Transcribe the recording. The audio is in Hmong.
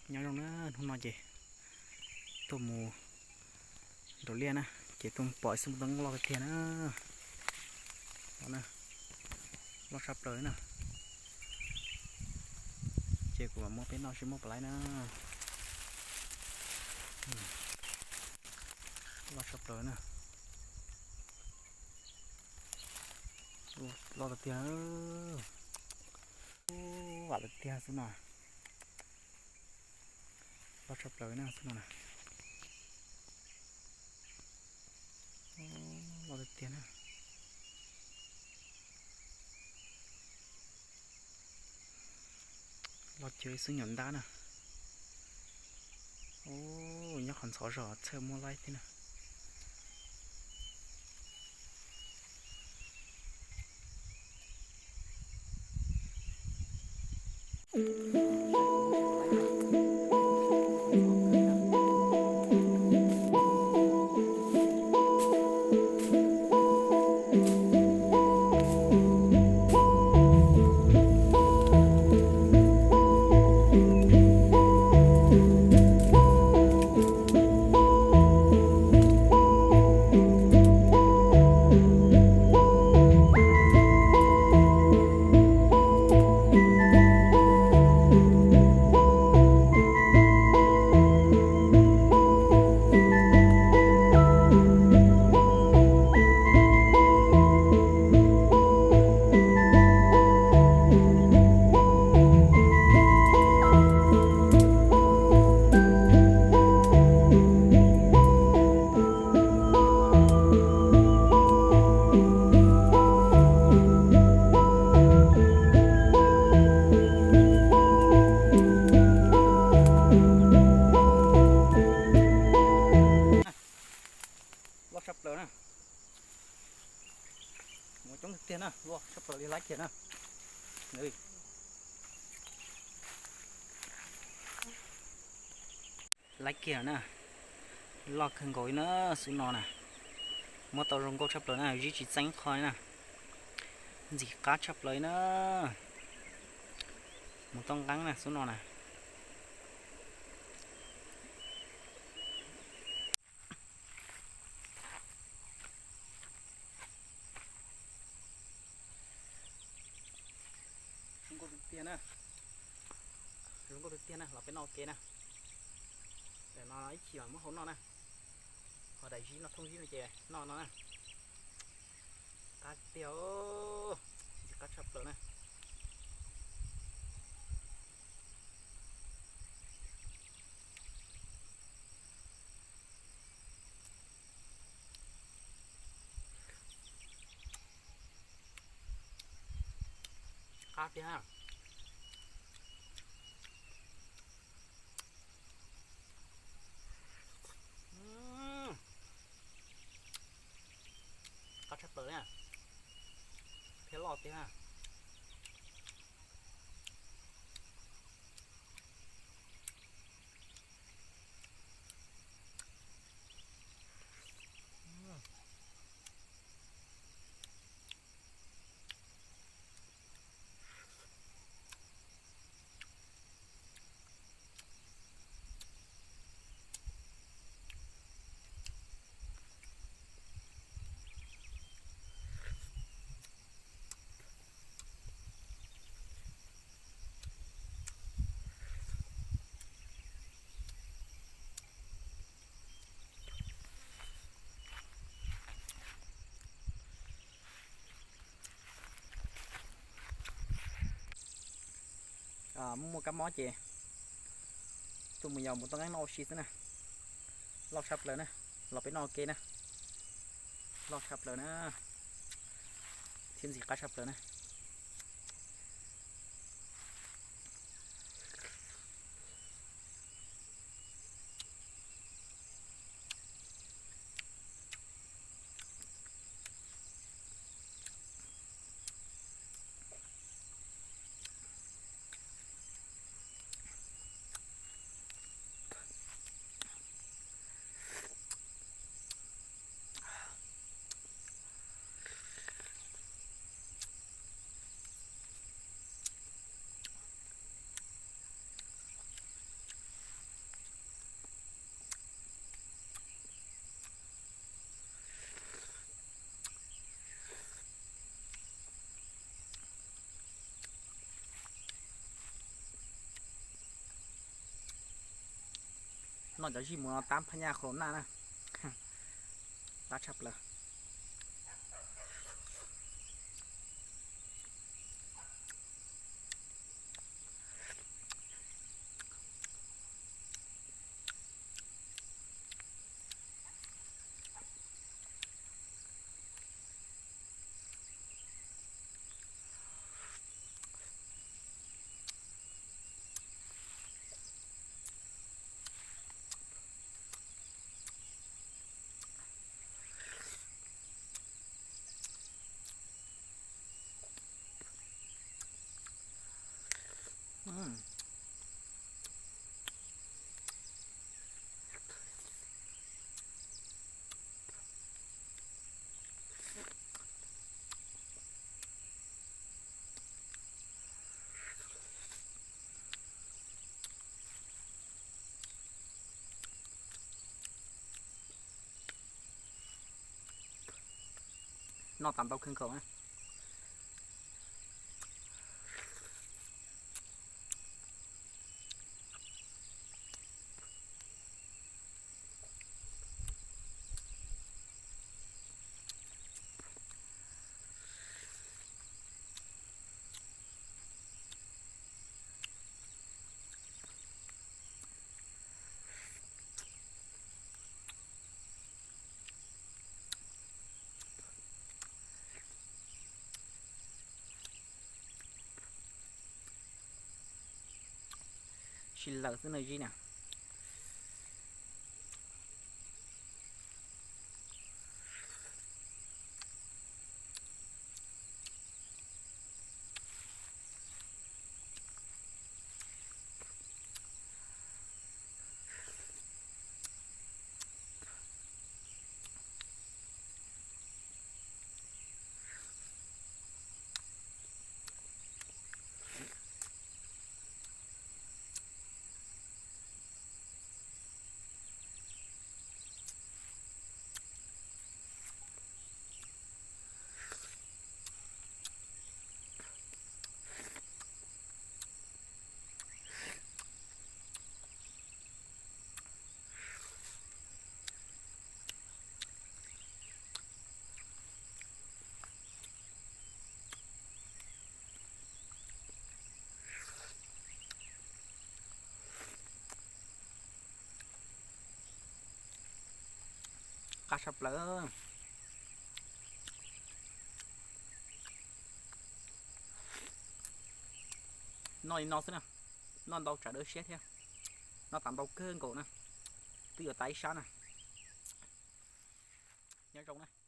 Nyob zoo na, hnub no ces tuaj mus nraum liaj na, ces tuaj mus pom ib xub npua toj nqeeb loj tiag tiag na. Loj tshaj plaws na. Ces kuv mam muab peb noj seb muaj puas laib na. Loj tshaj plaws na. Loj tiag tiag. Vam tiag tiag xwb no. Loj tshaj plaws na xwb no na. Loj tiag tiag na. Loj cuag ib xub nyuam ntab na. Nyob qhov ntxhov zog txhawj muaj laib thiab na. Loj tshaj plaws na. Muaj coob tiag na, loj tshaj plaws li laib kiag na. Laib kiag na. Loj kawg nkaus li na, xub no na. Muab tau zoo nkauj tshaj plaws na, zib tsis txeeb qho li na. Ntxim qab tshaj plaws li na. Mus toj nqeeb na xub no na. Zoo nkauj tiag tiag na. Zoo nkauj tiag tiag na, los peb noj ua ke na. Tam no ib chim mam muab hau noj na. Ho daim zib no thooj zib no ces noj no na. Qab tiag, ntxim qab tshaj plaws na. Qab tiag. Qab tshaj plaws na. Thiab loj tiag. Muaj muaj kab mob ces tuaj mus yos mus toj nqeeb noj ua si xwb na. Loj tshaj plaws na, los peb noj ua ke na. Loj tshaj plaws na, thiab ntxim qab tshaj plaws na. Noj cov zij muas no tab phab nyaj qhov naj na, tab tshaj plaws. Noj tas ntau kawg nkaus na. Sib laws xwb no zij na. Qab tshaj plaws. Noj li no xwb na, noj ntau tsam dawb siab thiab. Noj tas ntau kawg nkaus na, twb yuav tas ib sab na. Nyob zoo na.